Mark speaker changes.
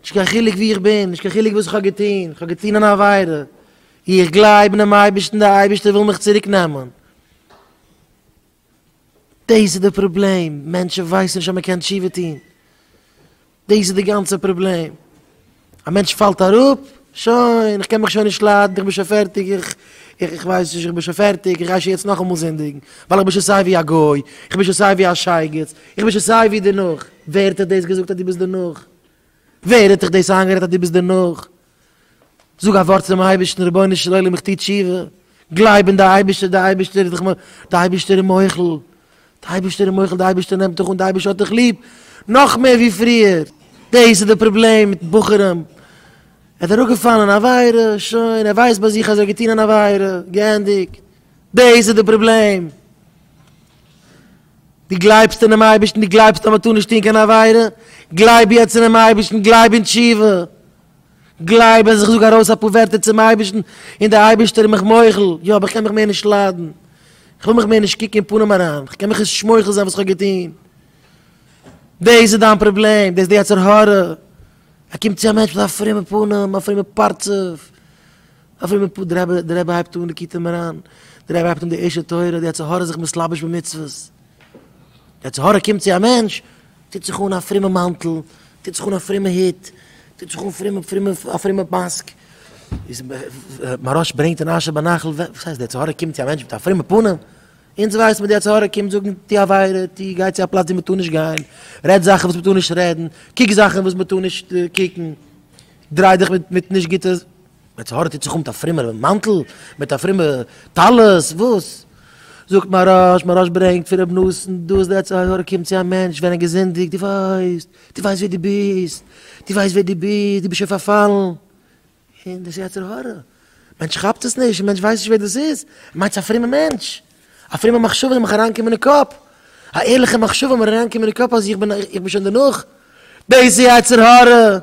Speaker 1: נישט קיין חילוק וואו איך בין, נישט קיין חילוק וואס איך האב געטון, איך האב געטון אן עבירה, איך גלייב אינעם אייבערשטן, דער אייבערשטער וויל מיך צוריק נעמען. דאס איז די פראבלעם, מענטשן ווייסן נישט אז מען קען תשובה טון. דאס איז די גאנצע פראבלעם. א מענטש פאלט אראפ, שוין, איך קען מיך שוין נישט ליידן, איך בין שוין פערטיג, איך, איך ווייס נישט, איך בין שוין פערטיג, איך גיי שוין יעצט נאכאמאל זינדיגן, ווייל איך בין שוין סיי ווי א גוי, איך בין שוין סיי ווי א שייגעץ, איך בין שוין סיי ווי דערנאך. ווער האט דיך דאס געזאגט אז דו ביסט דערנאך? ווער האט דיך דאס איינגערעדט אז דו ביסט דערנאך? זאג א ווארט צום אייבערשטן, רבונו של עולם איך טו תשובה, גלייב אין די אייבערשטער, די אייבערשטער איז דיך די אייבערשטער איז מוחל, די אייבערשטער איז מוחל, די אייבערשטער נעמט דיך אן, די אייבערשטער האט דיך ליב, נאך מער ווי פריער. דאס איז די פראבלעם מיט בחורים, ער איז אראפגעפאלן אין עבירה, שוין, ער ווייסט ביי זיך אז ער האט געטון אן עבירה, געענדיגט. דאס איז די פראבלעם. דו גלייבסט אינעם אייבערשטן, דו גלייבסט אז מען טאר נישט טון קיין עבירה, גלייב יעצט אינעם אייבערשטן, גלייב אין תשובה. גלייב אז איך זאג ארויס אפאר ווערטער צום אייבערשטן און דער אייבערשטער איז מיך מוחל, יא אבער איך קען מיך מער נישט ליידן, איך וויל מיך מער נישט קוקן אין פנים אריין, איך קען מיך נישט מוחל זיין וואס איך האב געטון. דאס איז דיין פראבלעם, דאס איז די יצר הרע, ער קומט צו א מענטש מיט א פרומע פנים, א פרומע פרצוף, א פרומע פ, דער רבי, דער רבי הייבט אן ליקוטי מוהר"ן, דער רבי הייבט אן די ערשטע תורה, די יצר הרע איז זיך מתלבש במצוות. יצר הרע קומט צו א מענטש, טוט זיך אן א פרומע מאנטל, טוט זיך אן א פרומע הוט, טוט זיך אן פרומע פרומע א פרומע מאסק, איז מוהרא"ש ברענגט אין אשר בנחל, וואס הייסט די יצר הרע קומט צו א מענטש מיט א פרומע פנים? אונז ווייסן מיר די יצר הרע קומט זאגן טו עבירה, טו גיי צו א פלאץ ווי מען טאר נישט גיין, רעד זאכן וואס מען טאר נישט רעדן, קוק זאכן וואס מען טאר נישט קוקן, דריי דיך מיט נישט גוטע. יצר הרע טוט זיך אן מיט א פרומער מאנטל, מיט א פרומע טלית, וואס? זאגט מוהרא"ש, מוהרא"ש ברענגט פון רבי נתן, דאס די יצר הרע קומט צו א מענטש ווען ער געזינדיגט, דו ווייסט, דו ווייסט ווער דו ביסט, דו ווייסט ווער דו ביסט, דו ביסט שוין פארפאלן, און דאס איז יצר הרע, מענטש כאפט עס נישט, מענטש ווייסט נישט ווער דאס איז, ער מיינט ס'איז א פרומע מענטש, א פרומע מחשבה זאל מיך אריינקומען אין קאפ, א ערליכע מחשבה זאל מיר אריינקומען אין קאפ אז איך בין איך בין שוין דערנאך, דאס איז יצר הרע.